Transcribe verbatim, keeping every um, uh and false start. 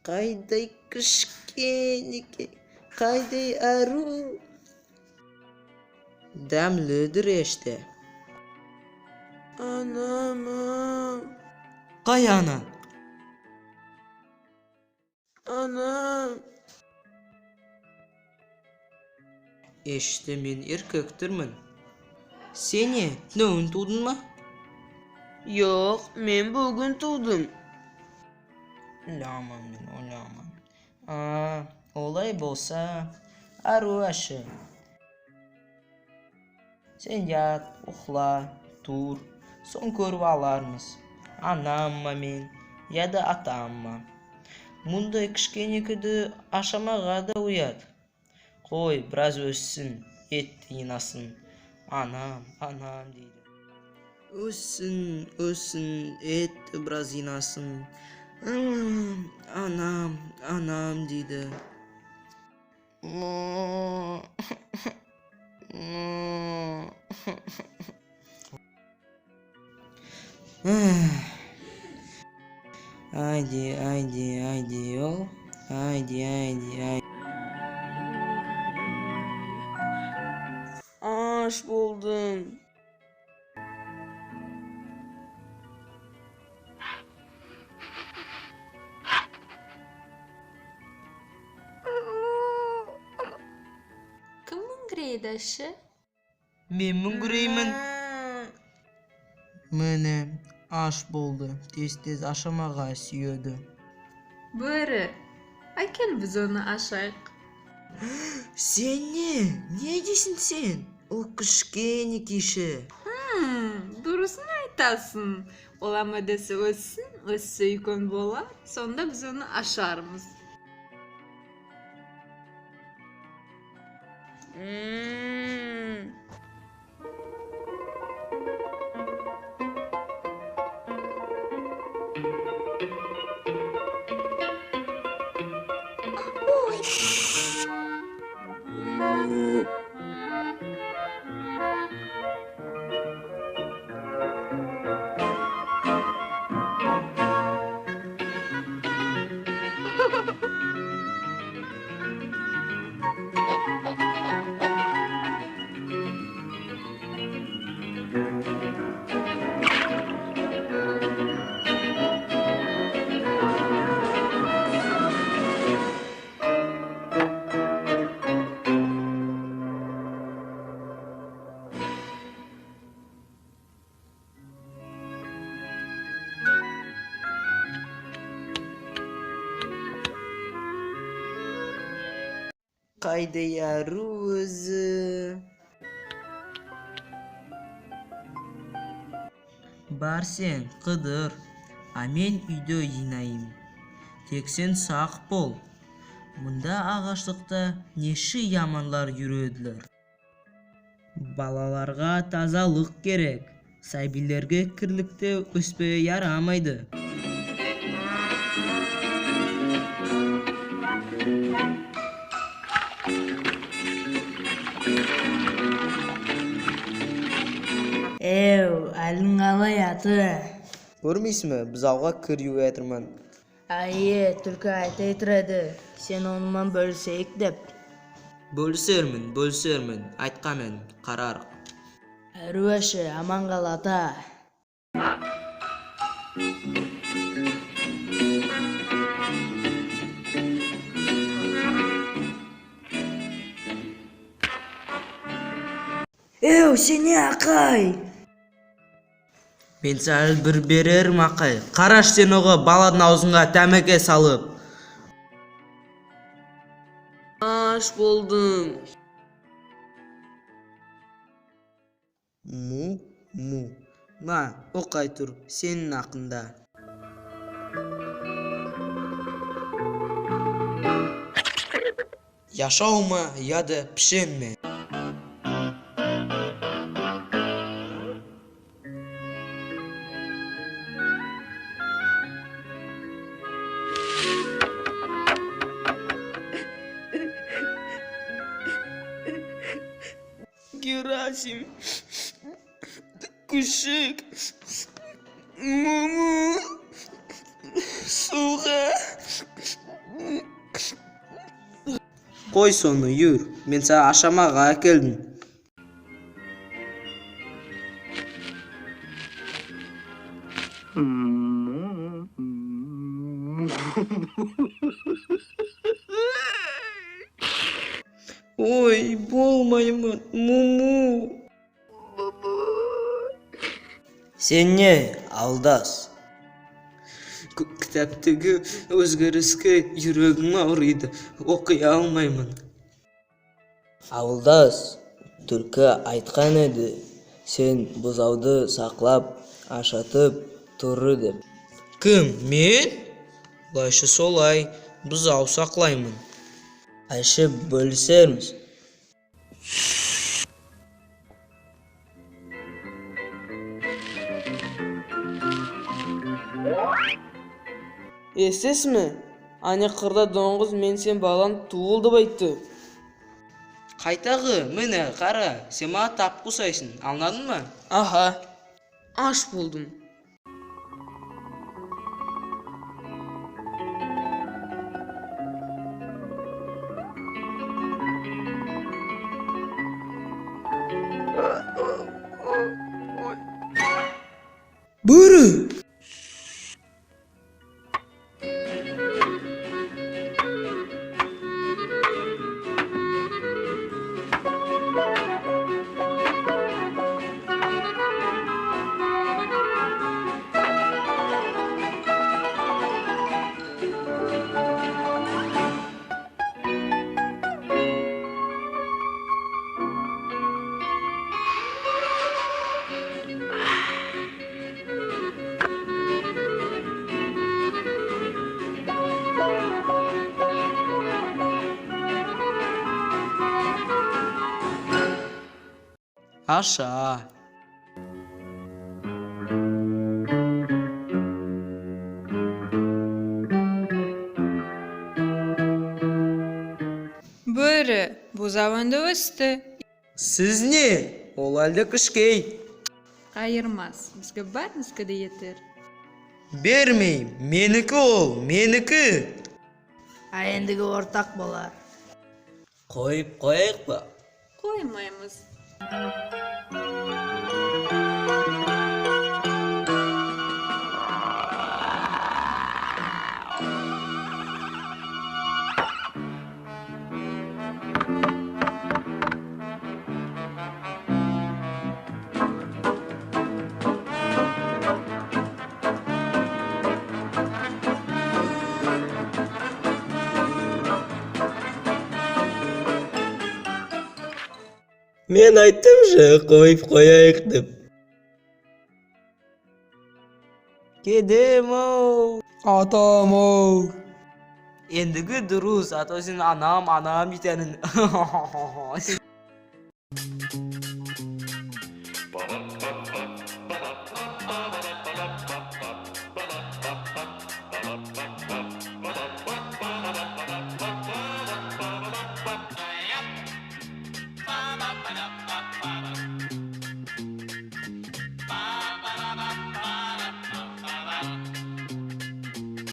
Кайдай кишкенекей, кайдай арув. Даьмлидир эште. Анам-а. Кай ана? Анам. Эште мен эркектирмен. Сен не, туьнегуьн тувдынъма? Йок, мен буьгуьн тувдым. Ойлайман мен, ойлайман. А, олай болса, арув аьше. Сен ят, уйкла, тур, сонъ коьрип алармыз. Анамма мен, я да атамма. Мундай кишкенекейди ашамага да уят. Кой, бираз оьссин, эт йыйнасын. Анам, анам дейди. Оьссин, оьссин, эт бираз йыйнасын. Анам, анам, анам дейди. Айди, айди, айди, ол. Айди, айди, айди. Аш болдым. Ким муьнъирейди аьше? Мен муьнъиреймен. Мине, аш болды. Тез-тез ашамага суьеди. Боьри, аькел, биз оны ашайык. Сен не? Не дейсинъ сен? Ол кишкенекей ше. Хм, дурысын айтасынъ. Ол ама десе оьссин, оьссе уьйкен болар. Сонда биз оны ашармыз. М. Кайдай арув оьзи. Бар сен, кыдыр, а мен уьйде ойнайым. Тек сен сак бол. Мунда агашлыкта неше яманлар юредилер. Балаларга тазалык керек. Саьбийлерге кирликте оьспеге ярамайды. Эв, аьлинъ калай, ата? Коьрмейсинъме, бузавга кир ювып ятырман. Аье, туьлки айтып тур эди, сен оны ман боьлисейик деп. Боьлисермен, боьлисермен, айтканын карарык. Аьрув аьше, аман кал, ата. Эв, сен не, акай? Мен сага бир берермен, акай. Караш сен ога, баладынъ авызына таьмеке салып. Аш болдым. Му, му. Ма, окый тур, сенинъ акынъда. Яшавма, я да пишенме. Герасим, куьшик, Муму, сувга Кой соны, юр, мен сага ашамага аькелдим. Ой, болмайман, Муму. Сен не, авылдас? К-, китаптагы оьзгериске юрегим авырыйды, окый алмайман. Авылдас, туьлки айткан эди, сен бузавды саклап, ашатып тур деп. Ким, мен? Олай ша солай, бузав саклайман. Ашып боьлисермиз. Эситесизбе? Ане кырда донъыз мен сен балам тувыл деп айтты. Кайтагы, мине, кара, сен мага тап усайсынъ, анъладынъма? Аха, аш болдым. Буьри! Аша. Буьри, бузав энди оьсти. Сиз не? Ол аьли де кишкей. Кайырмас. Бизге баьримизге де етер. Бермеймен. Меники ол, меники. А эндиги ортак болар. Койып кояйыкпа? Коймаймыз. Мен айттым ше, койып кояйык деп. Кедем-ав. Атам-ав. Эндиги дурыс, а то сен анам, анам дейтагансынъ.